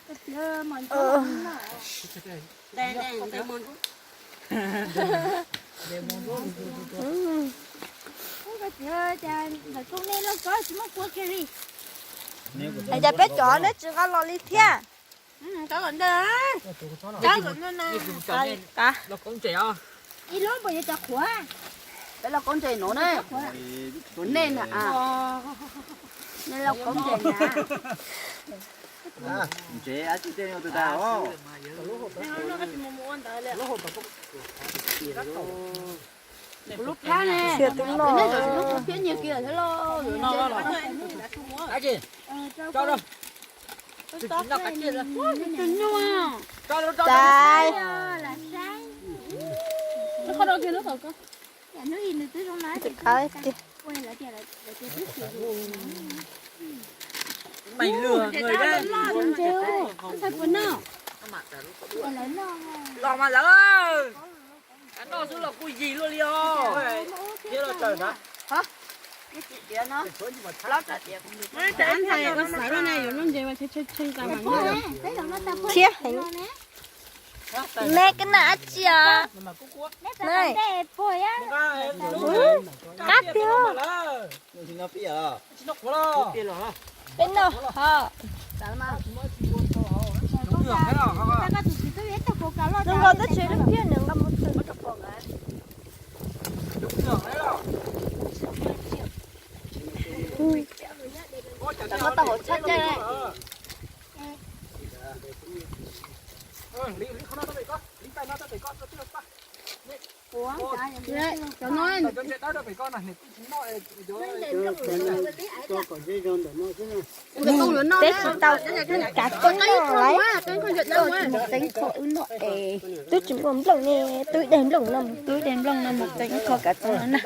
Cas peb cov neb tsis nqa los li thiab? Peb lauj kaub ntses nuav ne, nej lauj kaub ntses na. Ntses ab tsi tej tus dag os. Kuv lub phab ne, nej tsis lub kuv phiab nyiag kiag thiab lauj. Tais. Los mas lawm. Noj xwb los kuj yig luaj li os. Thiab los tawm ntag. Ntxhais, koj xav lub ne yuav lub ntses mas tshee tshee tshee tas mas noj. Thiab heev. Neb koj noj dab tsi os? Qab tiag. Peb noj ho. Nws nqa tab tsev lub phiab nws nqa mus txog. Tau hauv tshab caij. Peb tsis tau kav txoom no lawm, tsis mus txeeb kho wb noj es twb tsis muaj nplooj ne, twb ib daig nplooj no mus, twb ib daig nplooj no mus txeeb kho kav txoom no na.